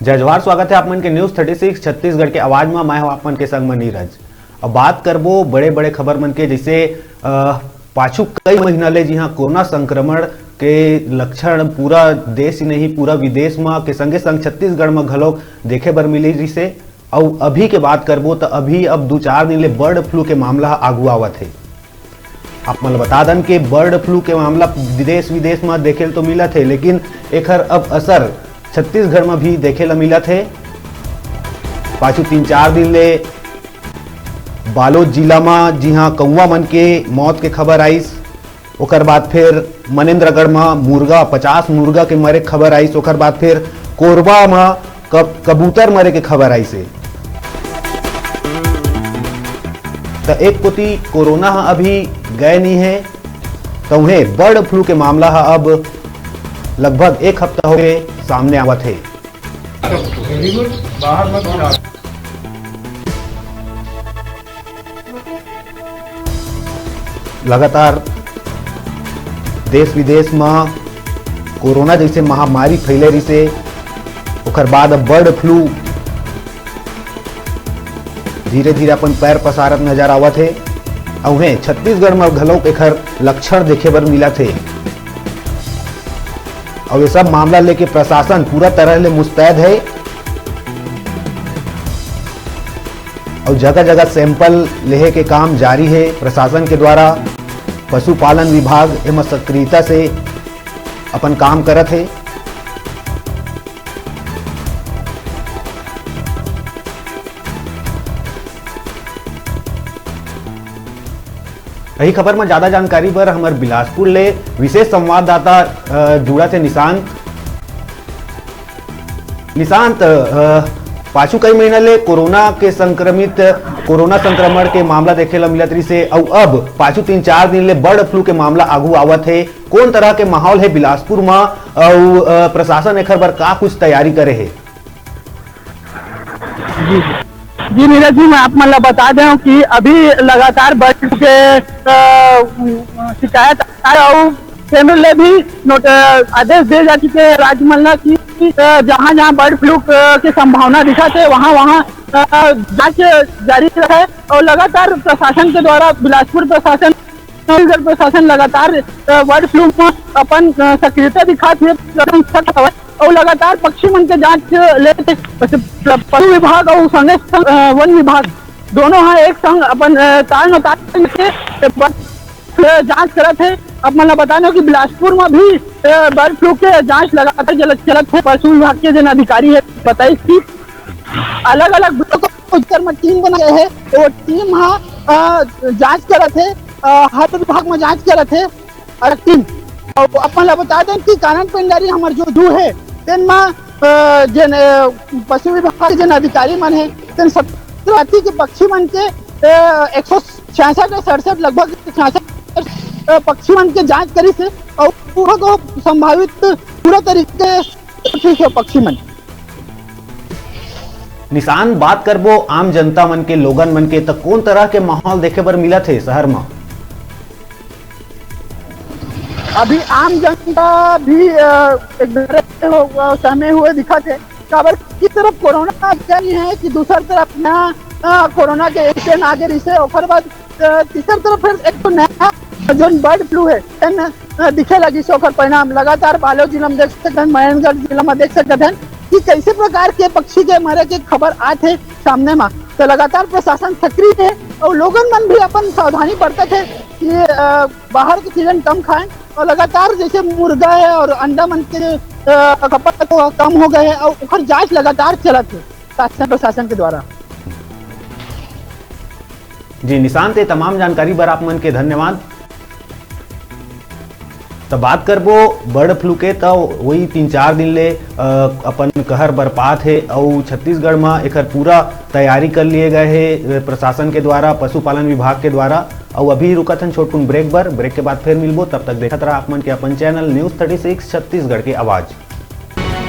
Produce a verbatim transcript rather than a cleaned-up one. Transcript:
जय जोहार, स्वागत है आप मन के न्यूज़ थर्टी सिक्स छत्तीसगढ़ के आवाज में। मैं हूं आप मन के संग में नीरज। अब बात करबो बड़े-बड़े खबर मन के, जैसे, अ, पाछू कई महीना ले जिहां कोरोना संक्रमण के लक्षण पूरा देश ही नहीं, पूरा विदेश म के संगे संग छत्तीसगढ़ म घलोक देखे बर मिली रिसे। अउ अभी के बात करबो, त अभी अब दू चार दिन ले बर्ड फ्लू के मामला ह आगू आवत हे। आप मन ल बता दन के बर्ड फ्लू के मामला देश विदेश म देखे ल तो मिलत हे, लेकिन एखर अब असर छत्तीसगढ़ म भी देखे ल मिलत हे। पाछू तीन चार दिन ले बालोद जिला म जिहां कौवा मन के मौत के खबर आइस, ओकर बाद फिर मनेंद्रगढ़ म मुर्गा, पचास मुर्गा के मरे के खबर आइस, ओकर बाद फिर कोरबा म कब-, कबूतर मरे के खबर आइस हे। त एक कोती कोरोना ह अभी गए नहीं है, त उहें बर्ड फ्लू के मामला ह अब लगभग एक हफ्ता हो गए सामने आवत है। बाहर मत निकाल। लगातार देश विदेश म कोरोना जैसे महामारी फैले रिसे, ओकर बाद अब बर्ड फ्लू धीरे-धीरे अपन पैर पसारत नजर आवत हे। अउ उहें, छत्तीसगढ़ म घलोक एखर लक्षण देखे बर मिलत हे। अउ ये सब मामला लेके प्रशासन पूरा तरह ले मुस्तैद हे। अउ जगह-जगह सैंपल लेहे के काम जारी हे। प्रशासन के द्वारा पशुपालन विभाग एमा सक्रियता से अपन काम करत हे। यही खबर में ज्यादा जानकारी बर हमर बिलासपुर ले विशेष संवाददाता, अ, जुड़त हे निशांत। निशांत, अ, पाछू कई महीना ले कोरोना के संक्रमित, कोरोना संक्रमण के मामला देखे ला मिलत रिसे, अउ अब पाछू तीन चार दिन ले बर्ड फ्लू के मामला आगू आवत हे। कौन तरह के माहौल हे बिलासपुर म, अउ, अ, प्रशासन एखर बर का कुछ तैयारी करे हे? जी, जी नीरज जी, मैं आप मन ला बता दें कि अभी लगातार बर्ड फ्लू के, अ, शिकायत आ रहा हूँ। केंद्र ले भी नोट-, अ, आदेश दे जा चुके हैं राज्य मन ला कि, अ, जहाँ-जहाँ बर्ड फ्लू क-, के संभावना दिखत हे, वहाँ-वहाँ, अ, जांच जारी रहे और लगातार प्रशासन के द्वारा बिलासपुर प्रशासन, छत्तीसगढ़ प्रशासन लगातार, अ, बर्ड फ्लू में अपन, अ, सक्रियता दिखात हुए प्रशासन सख्त हवय और लगातार पक्षी मन के जांच लेत हे। पशु विभाग और संगे संग, अ, वन विभाग दोनों ह एक संग अपन, अ, ताल में ताल मिला के बर्ड फ्लू जांच करत हे। आप मन ल बता दें कि बिलासपुर में भी, अ, बर्ड फ्लू के जांच लगातार चलत, चलत हे। पशु विभाग के जेन अधिकारी हे बताइस कि अलग-अलग ब्लॉक स्तर में टीम बनाए हे, वो टीम ह, अ, जांच करत हे, अ, हर विभाग में जांच करत हे, अलग टीम। और अपन ला बता दें कि कानन पेंडारी हमर जो जू हे, तेन म, अ, जेन, अ, पशु विभाग के जेन अधिकारी मन हे, तेन सत्रह जाति के पक्षी मन के, अ, एक सौ छियासठ या सड़सठ, लगभग छियासठ, अ, पक्षी मन के जांच करिस हे और पूरा को संभावित पूरा तरीके से ठीक हे पक्षी मन। निशांत, बात करबो आम जनता मन के, लोगन मन के, त कौन तरह के माहौल देखे बर मिलत हे शहर म? अभी आम जनता भी, अ, एक डरे हो, अ, सहमे हुए दिखत हे, काबर कि तरफ कोरोना आ गया नहीं है कि दूसर तरफ नया, अ, कोरोना के स्ट्रेन आगे रिसे, ओकर बाद, अ, तीसर तरफ फिर एक तो नया जोन बर्ड फ्लू है, तेन, अ, दिखे लगिस, ओकर परिणाम लगातार बालोद जिला में देख सकत हन, मयनगढ़ जिला में देख सकत हन कि कैसे प्रकार के पक्षी के मरे के खबर आत हे सामने में। तो लगातार प्रशासन सक्रिय है और लोगन मन भी अपन सावधानी बरतत हे कि, अ, बाहर के चीजन कम खाएं और लगातार जैसे मुर्गा है और अंडा मन के, अ, खपत तो कम हो गए है और ओकर जांच लगातार चलत है शासन प्रशासन के द्वारा। जी निशांत, ये तमाम जानकारी बर आप मन के धन्यवाद। त बात करबो बर्ड फ्लू के, त वही तीन चार दिन ले, अ, अपन कहर बरपात हे अउ छत्तीसगढ़ म एखर पूरा तैयारी कर लिए गए हे, अ, प्रशासन के द्वारा, पशुपालन विभाग के द्वारा। अउ अभी रुकत हन छोटकुन ब्रेक बर, ब्रेक के बाद फिर मिलबो। तब तक देखत रहा आप मन के अपन channel news thirty six Chhattisgarh के आवाज़।